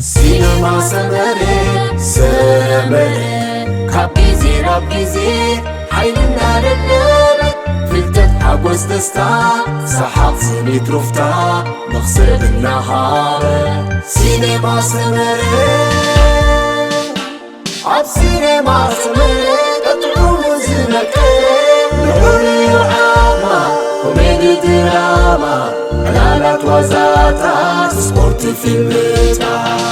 ሲነማ ሰመረ፣ ሰመረ፣ ካብ ግዜ ናብ ግዜ ሓይልና ደለበ፣ ፍልጠት፣ ሓጎስ፣ ደስታ፣ ሰሓቕ፣ ስኒት፣ ሩፍታ፣ መኽሰብ እናሃበ። ሲነማ ሰመረ፣ ኣብ ሲነማ ሰመረ፣ ጥዑሙ ዝመቀረ፣ ልዑል እዩ ዓቕማ፣ ኮሜዲ፣ ድራማ፣ ዕላላት፣ ዋዛታት፣ ስፖርት፣ ፊልምታት።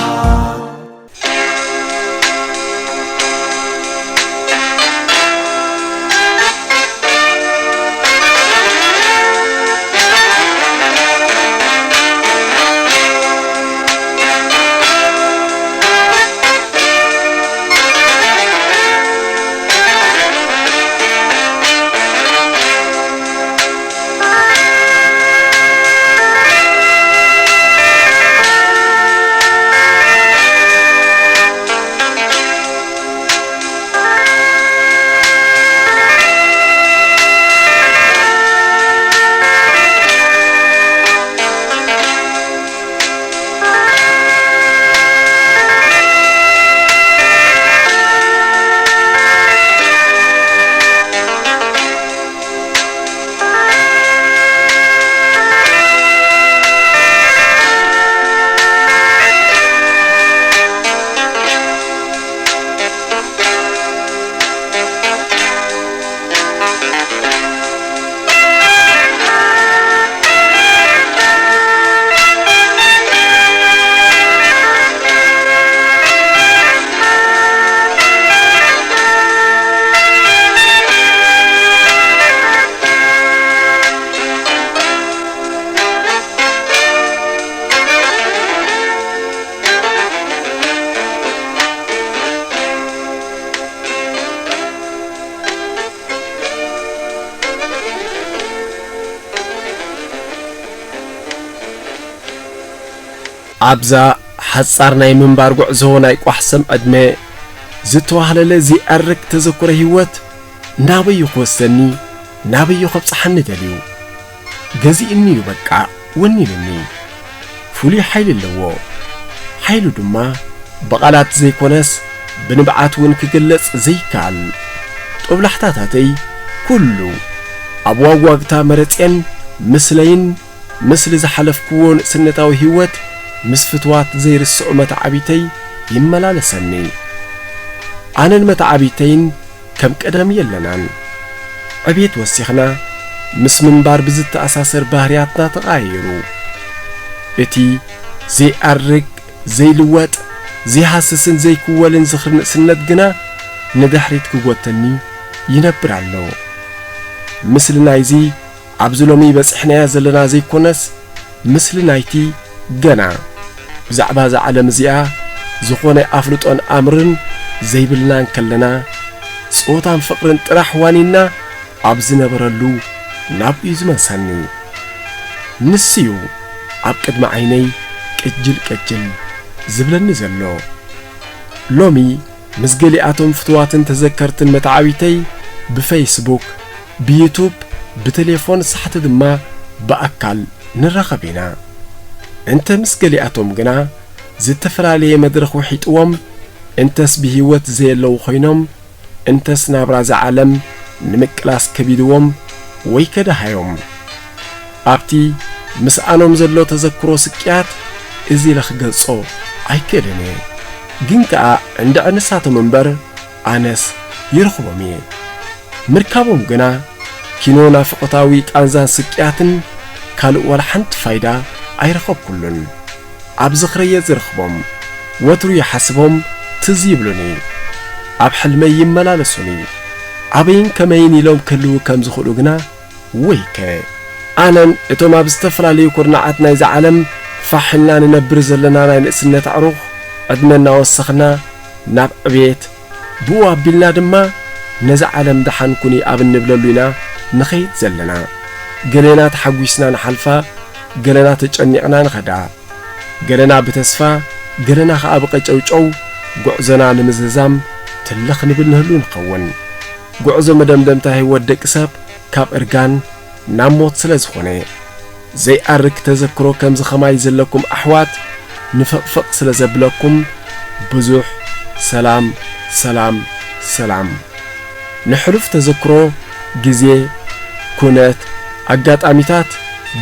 ኣብዛ ሓጻር ናይ ምንባር ጉዕዞ ናይ ቋሕሰም ዕድመ ዝተዋህለለ ዚኣርግ ተዘክሮ ህይወት ናበይ እዩ ክወስደኒ፣ ናበይ እዩ ከብጽሓኒ ደልዩ? ገዚእኒ እዩ በቃ፣ ወኒኑኒ። ፍሉይ ሓይሊ ኣለዎ። ሓይሉ ድማ ብቓላት ዘይኮነስ ብንብዓት እውን ክግለጽ ዘይከኣል። ጦብላሕታታተይ ኩሉ ኣብ ዋግዋግታ መረጼን ምስለይን፣ ምስሊ ዝሓለፍክዎ ንእስነታዊ ህይወት ምስ ፍትዋት ዘይርስዑ መተዓቢተይ ይመላለሰኒ። ኣነን መተዓቢተይን ከም ቀደም የለናን። ዕቤት ወሲኽና፣ ምስ ምንባር ብዝተኣሳሰር ባህርያትና ተቐያይሩ። እቲ ዘይኣርግ፣ ዘይልወጥ፣ ዘይሃስስን ዘይክወልን ዝኽሪ ንእስነት ግና ንድሕሪት ክጎተኒ ይነብር ኣሎ። ምስሊ ናይዚ ኣብዚ ሎሚ በጺሕናያ ዘለና ዘይኮነስ፣ ምስሊ ናይቲ ገና ብዛዕባ እዛ ዓለም እዚኣ ዝኾነ ኣፍልጦን ኣምርን ዘይብልና እንከለና፣ ጸወታን ፍቕርን ጥራሕ ዋኒንና ኣብ ዝነበረሉ ናብኡ እዩ ዝመልሰኒ። ንሱ'ዩ ኣብ ቅድሚ ዓይነይ ቅጅል ቅጅል ዝብለኒ ዘሎ። ሎሚ ምስ ገሊኣቶም ፍቱዋትን ተዘከርትን መተዓቢተይ ብፈይስቡክ፣ ብዩቱብ፣ ብቴሌፎን ሳሕቲ ድማ ብኣካል ንራኸብ ኢና። እንተ ምስ ገሊኣቶም ግና ዝተፈላለየ መድረኽ ውሒጥዎም፣ እንተስ ብህይወት ዘየለዉ ኮይኖም፣ እንተስ ናብራ እዛ ዓለም ንምቅላስ ከቢድዎም ወይ ከደሃዮም። ኣብቲ ምስኣኖም ዘሎ ተዘክሮ ስቅያት እዚ ኢለ ክገልጾ ኣይክእልን እየ። ግን ከኣ እንድዒ ንሳቶም እምበር ኣነስ ይረኽቦም እየ። ምርካቦም ግና ኪኖ ናፍቖታዊ ቃንዛን ስቅያትን ካልእ ዋላ ሓንቲ ፋይዳ ኣይረኸብኩሉን። ኣብ ዝኽረየ ዝረኽቦም፣ ወትሩ ይሓስቦም፣ ትዝ ይብሉኒ። ኣብ ሕልመይ ይመላለሱኒ። ኣበይን ከመይን ኢሎም ክህልዉ ከም ዝኽእሉ ግና ወይከ። ኣነን እቶም ኣብ ዝተፈላለዩ ኩርናዓት ናይዛ ዓለም ፋሕ ኢልና ንነብር ዘለና ናይ ንእስነት ኣዕሩኽ ዕድመ እናወሰኽና ናብ ዕቤት፣ ብኡ ኣቢልና ድማ ነዛ ዓለም ደሓን ኩኒ ኣብ እንብለሉ ኢና ንኸይድ ዘለና። ገሌና ተሓጒስና ንሓልፋ፣ ገለና ተጨኒቕና ንኸዳ። ገለና ብተስፋ፣ ገለና ኸኣ ብቐጨውጨው ጉዕዞና ንምዝዛም ትልኽ ንብል ንህሉ ንኸውን። ጉዕዞ መደምደምታ ህይወት ደቂ ሰብ ካብ እርጋን ናብ ሞት ስለ ዝኾነ፣ ዘይኣርግ ተዘክሮ ከምዚ ኸማይ ዘለኩም ኣሕዋት ንፍቕፍቕ ስለ ዘብለኩም ብዙሕ ሰላም፣ ሰላም፣ ሰላም። ንሕሉፍ ተዘክሮ፣ ግዜ፣ ኩነት፣ ኣጋጣሚታት፣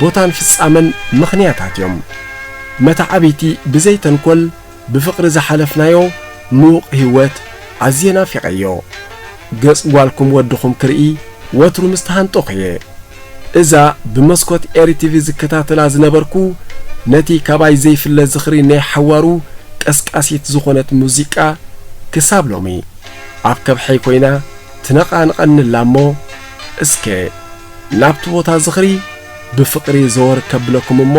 ቦታን ፍጻመን ምኽንያታት እዮም። መተዓብይቲ ብዘይ ተንኮል ብፍቕሪ ዝሓለፍናዮ ምዉቕ ህይወት ኣዝየ ናፊቐዮ። ገጽ ጓልኩም ወድኹም ክርኢ ወትሩ ምስ ተሃንጠኹ እየ። እዛ ብመስኮት ኤሪ ቲቪ ዝከታተላ ዝነበርኩ፣ ነቲ ካባይ ዘይፍለ ዝኽሪ ናይ ሓዋሩ ቀስቃሲት ዝኾነት ሙዚቃ፣ ክሳብ ሎሚ ኣብ ከብሐይ ኮይና ትነቓንቐኒ ኣላ እሞ፣ እስከ ናብቲ ቦታ ዝኽሪ ብፍቕሪ ዘወር ከብለኩም እሞ፣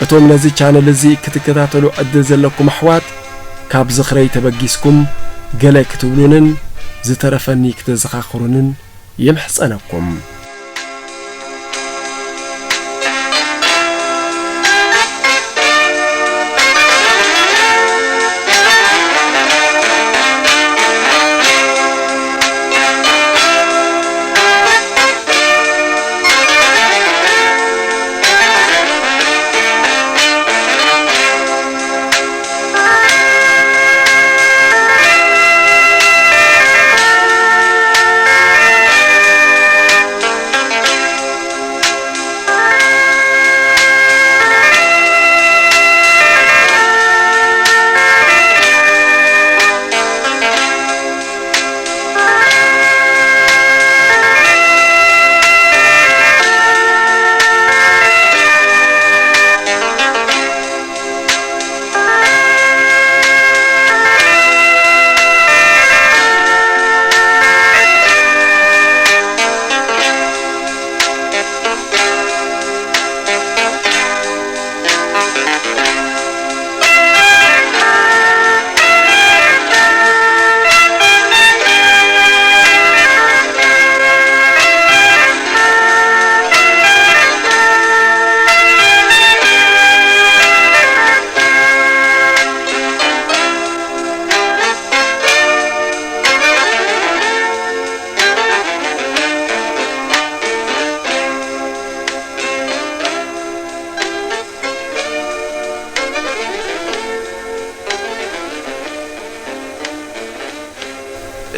እቶም ነዚ ቻነል እዚ ክትከታተሉ ዕድል ዘለኩም ኣሕዋት፣ ካብ ዝኽረይ ተበጊስኩም ገለ ክትብሉንን ዝተረፈኒ ክተዘኻኽሩንን ይምሕጸነኩም።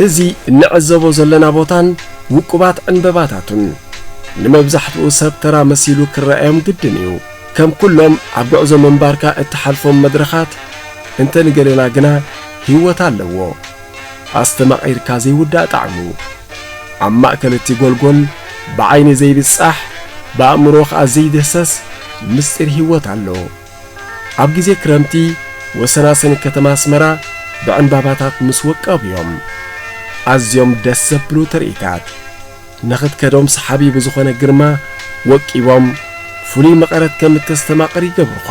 እዚ እንዕዘቦ ዘለና ቦታን ውቁባት ዕንበባታቱን ንመብዛሕትኡ ሰብ ተራ መሲሉ ክረኣዮም ግድን እዩ። ከም ኩሎም ኣብ ጉዕዞ ምንባርካ እትሓልፎም መድረኻት፣ እንተ ንገለና ግና ህይወት ኣለዎ። ኣስተማቒርካ ዘይውዳእ ጣዕሙ። ኣብ ማእከል እቲ ጎልጎል ብዓይኒ ዘይብጻሕ፣ ብኣእምሮ ኸኣ ዘይድህሰስ ምስጢር ህይወት ኣሎ። ኣብ ግዜ ክረምቲ ወሰናስን ከተማ ኣስመራ ብዕምባባታት ምስ ወቀቡ እዮም። ኣዝዮም ደስ ዘብሉ ትርኢታት። ንኽትከዶም ሰሓቢ ብዝኾነ ግርማ ወቂቦም፣ ፍሉይ መቐረት ከም እተስተማቕር ይገብሩኻ።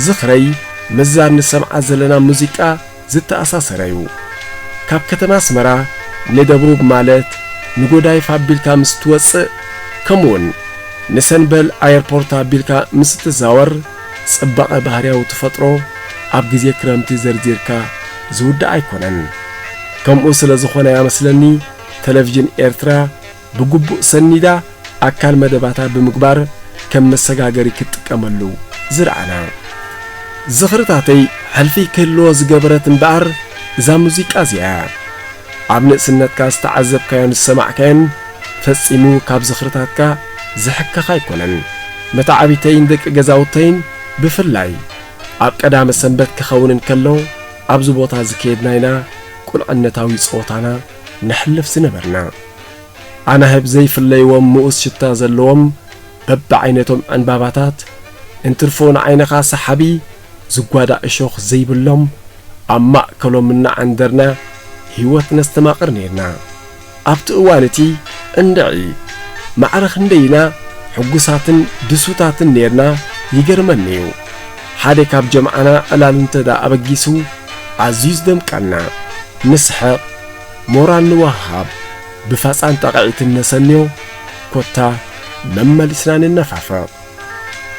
ዝኽረይ ምስዛ ንሰምዓ ዘለና ሙዚቃ ዝተኣሳሰረ እዩ። ካብ ከተማ ኣስመራ ንደቡብ ማለት ንጎዳይፍ ኣቢልካ ምስ ትወጽእ፣ ከምኡውን ንሰንበል ኣየርፖርት ኣቢልካ ምስ እትዛወር፣ ጽባቐ ባህርያዊ ተፈጥሮ ኣብ ግዜ ክረምቲ ዘርዚርካ ዝውዳእ ኣይኮነን። ከምኡ ስለ ዝኾነ እያ መስለኒ፣ ቴሌቪዥን ኤርትራ ብግቡእ ሰኒዳ ኣካል መደባታ ብምግባር ከም መሰጋገሪ ክትጥቀመሉ ዝረኣና። ዝኽርታተይ ሕልፊ ክህልዎ ዝገበረት እምበኣር እዛ ሙዚቃ እዚኣ እያ። ኣብ ንእስነትካ ዝተዓዘብካዮን ዝሰማዕካዮን ፈጺሙ ካብ ዝኽርታትካ ዝሕከኽ ኣይኮነን። መተዓቢተይን ደቂ ገዛውተይን ብፍላይ ኣብ ቀዳመ ሰንበት ክኸውን እንከሎ ኣብዚ ቦታ እዚ ከየድና ኢና ቁልዕነታዊ ጸወታና ነሕልፍ ዝነበርና። ኣናህብ ዘይፍለይዎም ምኡዝ ሽታ ዘለዎም በብዓይነቶም ዕንባባታት፣ እንትርፎ ንዓይንኻ ሰሓቢ ዝጓዳእ እሾኽ ዘይብሎም፣ ኣብ ማእከሎም እናዓንደርና ህይወት ነስተማቕር ኔርና። ኣብቲ እዋን እቲ እንድዒ ማዕረ ክንደይ ኢና ሕጉሳትን ድሱታትን ኔርና ይገርመኒ እዩ። ሓደ ካብ ጀምዓና ዕላል እንተ ደኣ ኣበጊሱ ኣዝዩ ዝደምቀልና። ንስሕቕ፣ ሞራል ንወሃሃብ፣ ብፋጻን ጣቕዒትን ነሰንዮ፣ ኮታ መመሊስና ንነፋፈቕ።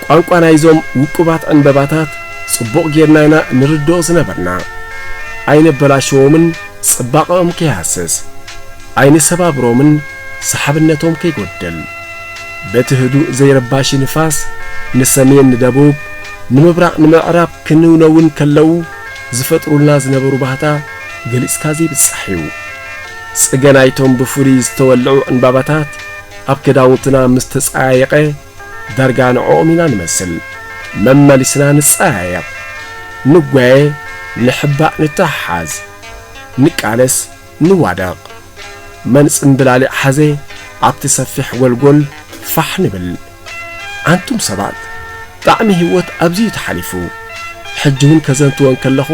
ቋንቋ ናይዞም ውቁባት ዕንበባታት ጽቡቕ ጌርና ኢና ንርድኦ ዝነበርና። ኣይነበላሽዎምን ጽባቐኦም ከይሃስስ፣ ኣይንሰባብሮምን ሰሓብነቶም ከይጎድል። በቲ ህዱእ ዘይረባሺ ንፋስ ንሰሜን ንደቡብ፣ ንምብራቕ ንምዕራብ ክንውነውን ከለዉ ዝፈጥሩልና ዝነበሩ ባህታ ገሊጽካ ዘይብጻሕ እዩ። ጽገናይቶም ብፍሉይ ዝተወልዑ ዕንባባታት ኣብ ክዳውንትና ምስ ተጸያየቐ፣ ዳርጋ ንዕኦም ኢና ንመስል። መመሊስና ንጸያየቕ። ንጓየ፣ ንሕባእ፣ ንተሓሓዝ። ንቃለስ፣ ንዋደቕ። መን ጽምብላሊዕ ሓዘ ኣብቲ ሰፊሕ ጎልጎል ፋሕ ንብል። ኣንቱም ሰባት፣ ጣዕሚ ህይወት ኣብዚ እዩ ተሓሊፉ። ሕጂ እውን ከዘንትዎ እንከለኹ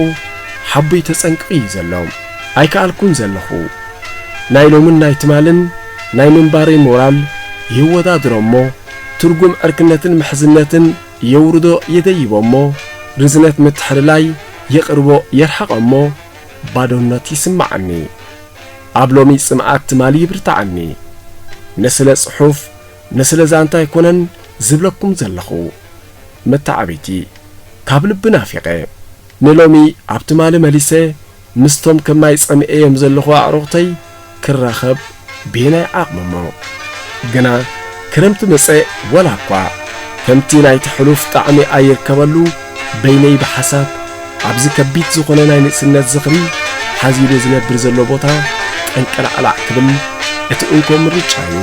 ሓቦይ ተጸንቂቑ እዩ ዘሎ። ኣይከኣልኩን ዘለኹ። ናይ ሎምን ናይ ትማልን ናይ ምንባረይ ሞራል ይወዳድሮ እሞ፣ ትርጉም ዕርክነትን ምሕዝነትን የውርዶ የደይቦ እሞ፣ ርዝነት ምትሕልላይ የቕርቦ የርሕቐ እሞ፣ ባዶነት ይስምዓኒ። ኣብ ሎሚ ጽምኣት ትማሊ ይብርትዓኒ። ንስለ ጽሑፍ፣ ንስለ ዛንታ ኣይኮነን ዝብለኩም ዘለኹ። መተዓብይቲ፣ ካብ ልቢ ናፊቐ። ንሎሚ ኣብ ትማሊ መሊሰ፣ ምስቶም ከማይ ጸሚኤዮም ዘለኹ ኣዕሩኽተይ ክራኸብ ቤናይ ዓቕሚ እሞ። ግና ክረምቲ መጸ፣ ወላ እኳ ከምቲ ናይቲ ሕሉፍ ጣዕሚ ኣይርከበሉ፣ በይነይ ብሓሳብ ኣብዚ ከቢድ ዝኾነ ናይ ንእስነት ዝኽሪ ሓዚሉ ዝነብር ዘሎ ቦታ ጠንቀላዕላዕ ክብል እቲ እንኮ ምርጫ እዩ።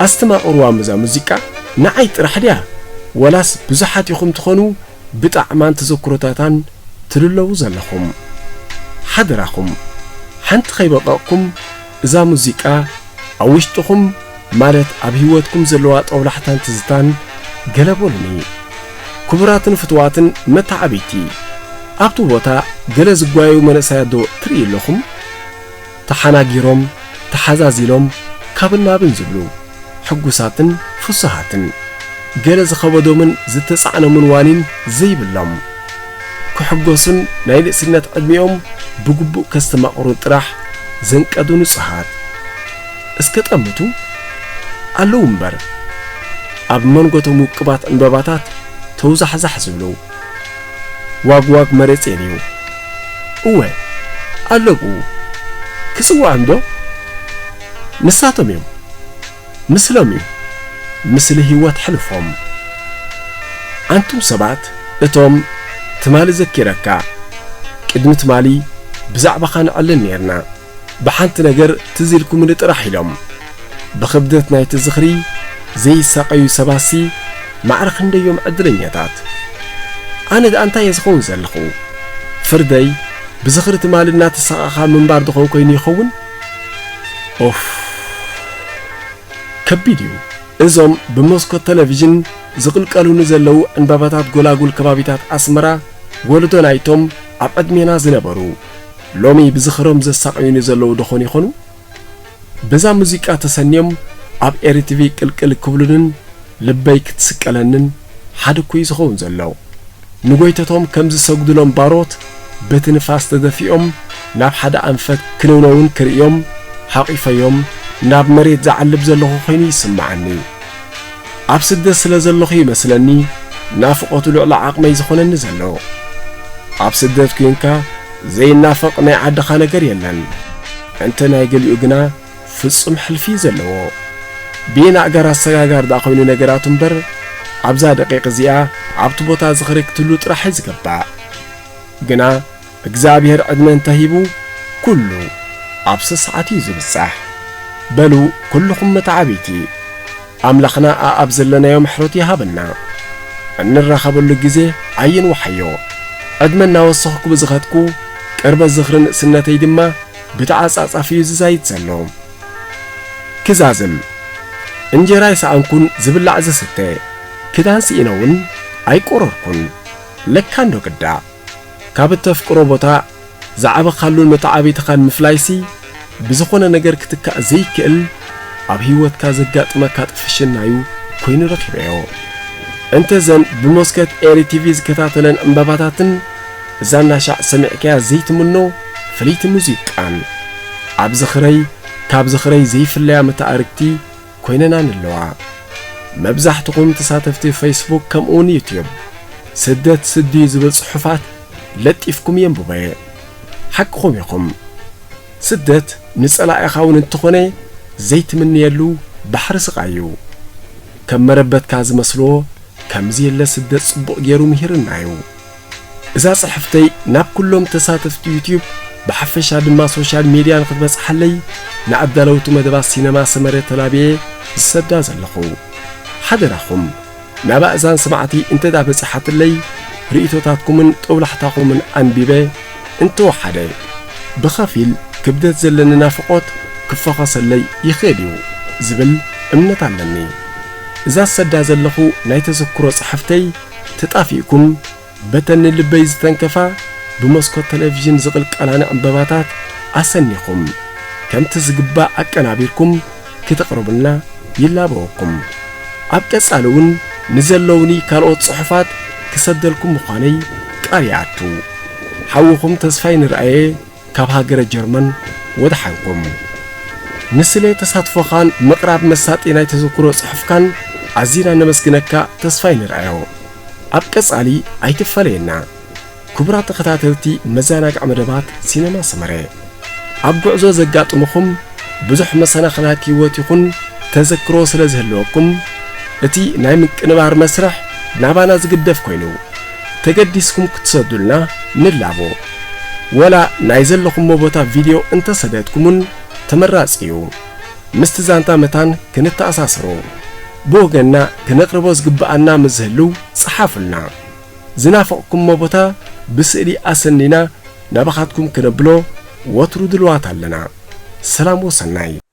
ኣስተማቕርዋ እዛ ሙዚቃ ንዓይ ጥራሕ ድያ? ወላስ ብዙሓት ኢኹም ትኾኑ ብጣዕማን ተዘክሮታታን ትልለዉ ዘለኹም? ሓደራኹም፣ ሓንቲ ከይበቐቕኩም እዛ ሙዚቃ ኣብ ውሽጥኹም፣ ማለት ኣብ ህይወትኩም ዘለዋ ጦብላሕታን ትዝታን ገለ በሉኒ። ክቡራትን ፍቱዋትን መተዓብይቲ፣ ኣብቲ ቦታ ገለ ዝጓየዩ መንእሰያት ዶ ትርእዩ ኣለኹም? ተሓናጊሮም፣ ተሓዛዚሎም፣ ካብን ናብን ዝብሉ፣ ሕጉሳትን ፍሱሃትን፣ ገለ ዝኸበዶምን ዝተጻዕኖምን ዋኒን ዘይብሎም፣ ክሕጎሱን ናይ ንእስነት ዕድሚኦም ብግቡእ ከስተማቕሩን ጥራሕ ዘንቀዱ ንጹሃት። እስከ ጠምቱ? ኣለዉ እምበር፣ ኣብ መንጎቶም ውቅባት ዕምበባታት ተውዛሕዛሕ ዝብሉ። ዋግዋግ መሬጽ የድዩ። እወ፣ ኣለብኡ። ክጽውዖም ዶ? ንሳቶም እዮም። ምስሎም እዩ። ምስሊ ህይወት ሕልፎም። ኣንቱም ሰባት፣ እቶም ትማሊ ዘኪረካ፣ ቅድሚ ትማሊ ብዛዕባኻ ንዕልን ኔርና። ብሓንቲ ነገር ትዝ ኢልኩምኒ ጥራሕ ኢሎም። ብኽብደት ናይቲ ዝኽሪ ዘይሳቐዩ ሰባትሲ ማዕረ ክንደዮም ዕድለኛታት። ኣነ ደኣ እንታይ እየ ዝኸውን ዘለኹ? ፍርደይ ብዝኽሪ ትማሊ እናተሳቐኻ ምንባር ዶ ኾን ኮይኑ ይኸውን? ኦፍ! ከቢድ እዩ። እዞም ብመስኮት ቴሌቪዥን ዝቕልቀሉኒ ዘለዉ ዕንባባታት ጎላጉል ከባቢታት ኣስመራ፣ ወለዶ ናይቶም ኣብ ዕድሜና ዝነበሩ፣ ሎሚ ብዝኽሮም ዘሳቕዩኒ ዘለዉ ዶ ኾን ይኾኑ? በዛ ሙዚቃ ተሰንዮም ኣብ ኤሪ ቲቪ ቅልቅል ክብሉንን ልበይ ክትስቀለንን ሓደ እኮ እዩ ዝኸውን ዘሎ። ንጎይተቶም ከም ዝሰግዱሎም ባሮት በቲ ንፋስ ተደፊኦም ናብ ሓደ ኣንፈት ክንውነውን ክርእዮም ሓቒፈዮም ናብ መሬት ዝዓልብ ዘለኹ ኮይኑ ይስምዓኒ። ኣብ ስደት ስለ ዘለኹ ይመስለኒ ናፍቖቱ ልዕሊ ዓቕመይ ዝኾነኒ ዘሎ። ኣብ ስደት ኮይንካ ዘይናፈቕ ናይ ዓድኻ ነገር የለን። እንተ ናይ ገሊኡ ግና ፍጹም ሕልፊ እዩ ዘለዎ። ብየናእጋር ኣሰጋጋር ደኣ ኮይኑ ነገራቱ እምበር፣ ኣብዛ ደቂቕ እዚኣ ኣብቲ ቦታ ዝኽሪ ክትህሉ ጥራሕ እዩ ዝግባእ። ግና እግዚኣብሔር ዕድመ እንተሂቡ፣ ኩሉ ኣብ ሰዓት እዩ ዝብጻሕ። በሉ ኩልኹም መተዓብይቲ፣ ኣምላኽና ኣኣብ ዘለናዮ ምሕረቱ ይሃበና። እንራኸበሉ ግዜ ኣይንውሓዮ። ዕድመ እናወሰኽኩ ብዝኸድኩ፣ ቅርበት ዝኽሪ ንእስነተይ ድማ ብተዓጻጻፊ እዩ ዝዛይድ ዘሎ። ክዛዝም፣ እንጀራ ኣይሰኣንኩን ዝብላዕ ዝስተ፣ ክዳን ስኢነ እውን ኣይቆረርኩን። ለካ እንዶ ግዳ። ካብ እተፍቅሮ ቦታ ዝዓበኻሉን መተዓብይትኻን ምፍላይሲ፣ ብዝኾነ ነገር ክትካእ ዘይክእል፣ ኣብ ህይወትካ ዘጋጥመካ ጥፍሽና እዩ ኮይኑ ረኺበዮ። እንተ ዘን ብመስኮት ኤሪ ቲቪ ዝከታተለን ዕምባባታትን፣ እዛ እናሻዕ ሰሚዕካያ ዘይትምኖ ፍልይቲ ሙዚቃን፣ ኣብ ዝኽረይ፣ ካብ ዝኽረይ ዘይፍለያ መተኣርግቲ ኮይነናን ኣለዋ። መብዛሕትኹም ተሳተፍቲ ፌስቡክ ከምኡውን ዩትዩብ፣ ስደት ስዲ ዝብል ጽሑፋት ለጢፍኩም የንብቦየ። ሓቅኹም ኢኹም። ስደት ንጸላኢኻ እውን እንተኾነ ዘይትምንየሉ ባሕሪ ስቓይ እዩ። ከም መረበትካ ዝመስልዎ ከምዚ የለ ስደት ጽቡቕ ገይሩ ምሂርና እዩ። እዛ ጽሕፍተይ ናብ ኩሎም ተሳተፍቲ ዩትዩብ ብሓፈሻ ድማ ሶሻል ሚድያ ንኽትበጽሓለይ ንኣዳለውቲ መደባት ሲነማ ሰመረ ተላብየ ዝሰዳ ዘለኹ። ሓደራኹም፣ ናብ ኣእዛን ሰማዕቲ እንተ ደኣ በጺሓትለይ፣ ርእይቶታትኩምን ጦብላሕታኹምን ኣንቢበ፣ እንተወሓደ ብኸፊል ክብደት ዘለኒ ናፍቖት ክፈኸሰለይ ይኽእል እዩ ዝብል እምነት ኣለኒ። እዛ ዝሰዳ ዘለኹ ናይ ተዘክሮ ጽሕፍተይ ተጣፊእኩም፣ በተን ንልበይ ዝተንከፋ ብመስኮት ቴሌቪዥን ዝቕልቀላ ንዕምበባታት ኣሰኒኹም፣ ከምቲ ዝግባእ ኣቀናቢርኩም ክተቕርቡልና ይላበወኩም። ኣብ ቀጻሊ እውን ንዘለውኒ ካልኦት ጽሑፋት ክሰደልኩም ምዃነይ ቃል ይኣቱ። ሓውኹም ተስፋይ ንርኣየ ካብ ሃገረ ጀርመን ወድሓንኩም። ንስለ ተሳትፎኻን ምቕራብ መሳጢ ናይ ተዘክሮ ጽሑፍካን ኣዚና ነመስግነካ ተስፋይ ንርኣዮ። ኣብ ቀጻሊ ኣይትፈለየና። ክቡራት ተኸታተልቲ መዘናግዒ መደባት ሲነማ ሰመረ፣ ኣብ ጉዕዞ ዘጋጥሙኹም ብዙሕ መሰናኽላት ህይወት ይኹን ተዘክሮ ስለ ዝህልወኩም፣ እቲ ናይ ምቅንባር መስርሕ ናባና ዝግደፍ ኮይኑ፣ ተገዲስኩም ክትሰዱልና ንላቦ። ወላ ናይ ዘለኹሞ ቦታ ቪድዮ እንተሰደድኩሙን ተመራጺ እዩ። ምስቲ ዛንታ መታን ክንተኣሳስሮ፣ ብወገንና ክነቕርቦ ዝግብኣና ምስ ዝህልው ጸሓፉልና። ዝናፈቕኩሞ ቦታ ብስእሊ ኣሰኒና ናባኻትኩም ክነብሎ ወትሩ ድልዋት ኣለና። ሰላም ወሰናይ።